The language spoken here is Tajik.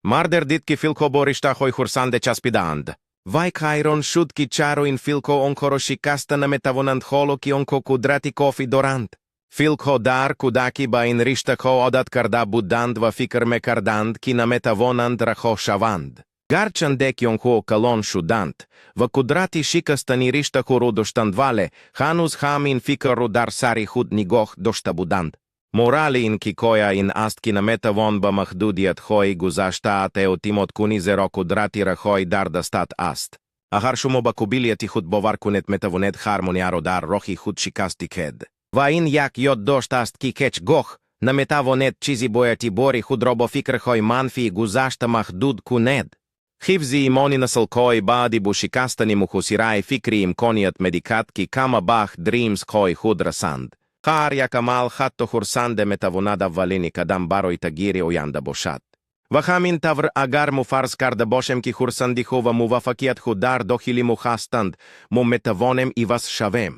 Мардер дид ки филҳо бо риштаҳои хурсанде часпидаанд. Вай ҳайрон шуд, ки чаро ин филҳо онҳоро шикаста наметавонанд, ҳоло ки онҳо қудрати кофӣ доранд. Филҳо дар кӯдакӣ ба ин риштаҳо одат карда буданд ва фикр мекарданд, ки наметавонанд раҳо шаванд. Гарчанде ки онҳо калон шуданд ва қудрати шикастани риштаҳоро доштанд, вале ҳанӯз ҳам ин фикрро дар сари худ нигоҳ дошта буданд. Морали ин ҳикоя ин аст, ки наметавон ба маҳдудиятҳои гузаштаат эътимод кунӣ, зеро қудрати раҳоӣ дар дастат аст. Агар шумо ба қобилияти худ бовар кунед, метавонед ҳар монеаро дар роҳи худ шикаст диҳед. Ва ин як ёддошт аст, ки ҳеҷ гоҳ наметавонед чизи боэътибори худро бо фикрҳои манфии гузашта маҳдуд кунед. Ҳифзи имони наслҳои баъдӣ бо шикастани муҳосираи фикрӣ имконият медиҳад, ки ҳама ба dreams ҳои худ расанд. Ҳар як амал, ҳатто хурсанде, метавонад аввалини қадам барои тағйири оянда бошад. Ва ҳамин тавр, агар мо фарз карда бошем, ки хурсандиҳо ва муваффақиятҳо дар дохили мо ҳастанд, мо метавонем иваз шавем.